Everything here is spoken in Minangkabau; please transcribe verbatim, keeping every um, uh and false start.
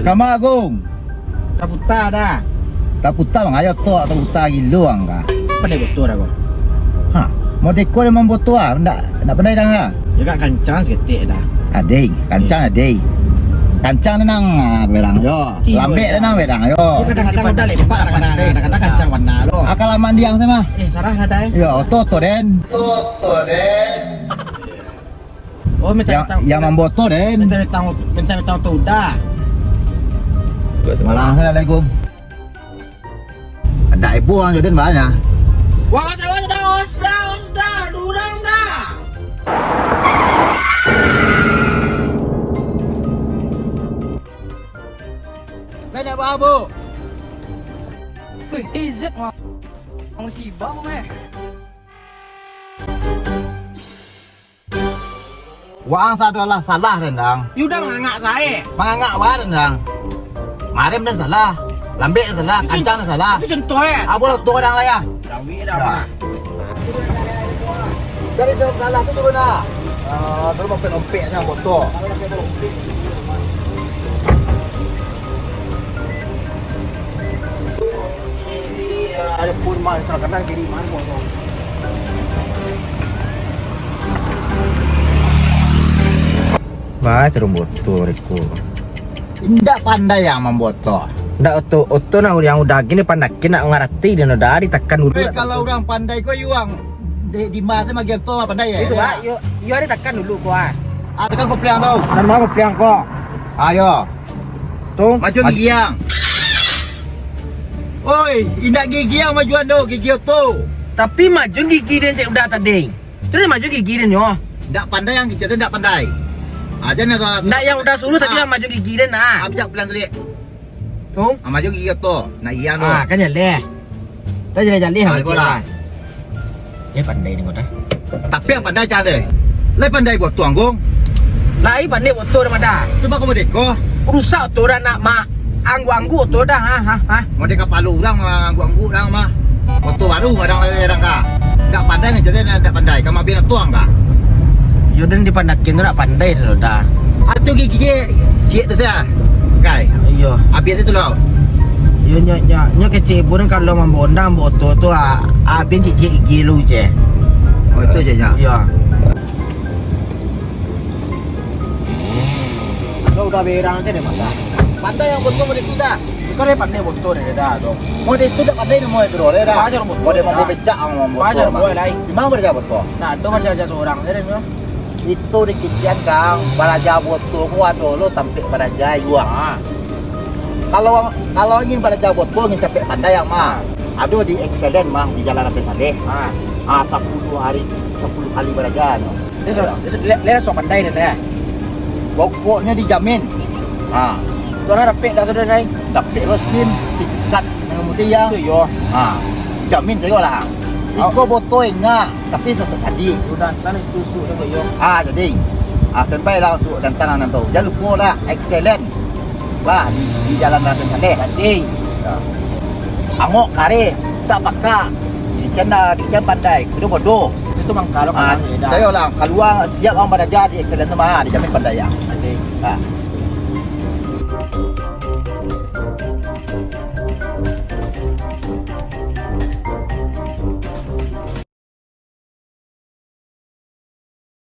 Kama, Gung? Taputa dah. Taputa, Bang. Ayo, tok, taputa gilo, Bang, ka. Pandai boto dah, Bang? Ha, modeko dia mamboto, ah. Ndak, ndak pandai dah, ha? Ya, kak, kancang saketek dah. Adai, kancang, adai. Kancang dia nang, ah, berang yo. Iyo, lambek dia nang berang yo. Yo, kadang-kadang udah lepak, kadang-kadang, kadang-kadang kancang bana lo. Akal aman diang sama. Eh, sarah lah, dai. Yo, oto, oto, den. Oto, oto, den. Oh, minta, yang, minta, yang mamboto, den. Minta, minta, minta, minta oto udah. Malang, assalamualaikum. Ada ibu orang Jordan banyak. Wah, sudah, sudah, sudah, sudah, durang dah. Banyak babu. Wih, izak, Mak. Musibah, Mak. Waang sadolah salah, Rendang. Yu dah mangangak sae. Mangangak wa, Rendang. Marem dan salah, lambek dan salah, kancang dan salah. Itu contoh, eh. Apo lah tu orang lah, ya? Dawi dah, Pak. Dari salah tu turun dah. Ah, turun mampek-mampek dah motor. Ada pun mah, salah kenal kiri mah. Bah, terus motor ko. Indak pandai yang mamboto. Ndak oto, oto nah yang udah gini pandai, kena ngarati dia udah ditakan dulu. Eh, kalau urang pandai ko yuang di, di masa magi oto pandai ya. Itu, Pak, yo, yo ditakan dulu ko, ah. Ah, tekan kopliang tu. Dan mau kopliang ko. Ayo. Tu. Maju gigiang. Oi, indak gigiang majuan tu, gigi oto. Tapi maju gigi dia cek udah tadi. Terus maju gigi dia nyo. Ndak pandai yang kecil tu ndak pandai. Ah, jangan tu. Ndak yang udah suruh tadi yang maju gigi dia nah. Ah, bijak pulang kelik. Tu. Ah, maju gigi oto. Nak gigiang tu. Ah, kan jaleh. Dah jaleh-jaleh. Ah, lah. Dia pandai ni kau dah. Tapi yang pandai cak deh. Lai pandai boto, Anggung. Lai pandai boto dah, Mada. Cuba kau bodeko. Rusak tu dah nak mak. Angguk-angguk tu dah, ha, ha, ha. Model kapalo urang mah, angguk-angguk urang mah. Boto baru kadang lai urang ka. Ndak pandai ngan cak deh, ndak pandai. Kama bin tuang ka. Yo, dan dipandakin tu ndak pandai tu dah. Atu gigi ciek tu sia. Kai. Iyo. Abih tu lo. Yo, nyo, nyo, nyo kecek pun kalau mambondang boto tu, ah, abih ciek-ciek gigi lu je. Oh, itu je, nyo. Iyo. Lo udah berang aja deh, Mada. Pandai yang boto model tu dah. Bukan dia pandai boto deh, dah tu. Model tu dah pandai namo itu, dah. Pajar boto. Model mampu becak, mampu boto. Pajar boy lai. Di mana baraja boto? Nah, tu baraja seorang je deh, tu. Itu di kician, Kang. Baraja boto ku ado lo tampek baraja juang. Ah. Kalau, kalau ingin baraja boto, ingin capek pandai, yang mah. Ado di Excellent, mah, di Jalan Raden Saleh. Ah. Ah, sepuluh hari, sepuluh kali baraja, no. Dia sudah, dia sudah, dia, dia sudah pandai dia, dia. Pokoknya dijamin. Ha. Sudah dapik dah sudah, Rai? Dapik lo sim, tiket, yang kemudian. Itu yo. Ha. Jamin sajo lah. Au. Iko boto ingat, tapi sasek tadi. Sudah, kan itu sudah yo. Ha, jadi. Ha, sampai lah masuk dan tanah nanti. Jangan lupa lah, Excellent. Bah, di, di Jalan Raden Saleh. Jadi. Ya. Angok kare, tak pakak. Di canda, di canda pandai. Kudu bodoh. Itu mangkalo. Ah, kalau beda. Sayo lah, kalua siap ang baraja di Excellent tu mah, dijamin pandai ya. Jadi. Ah.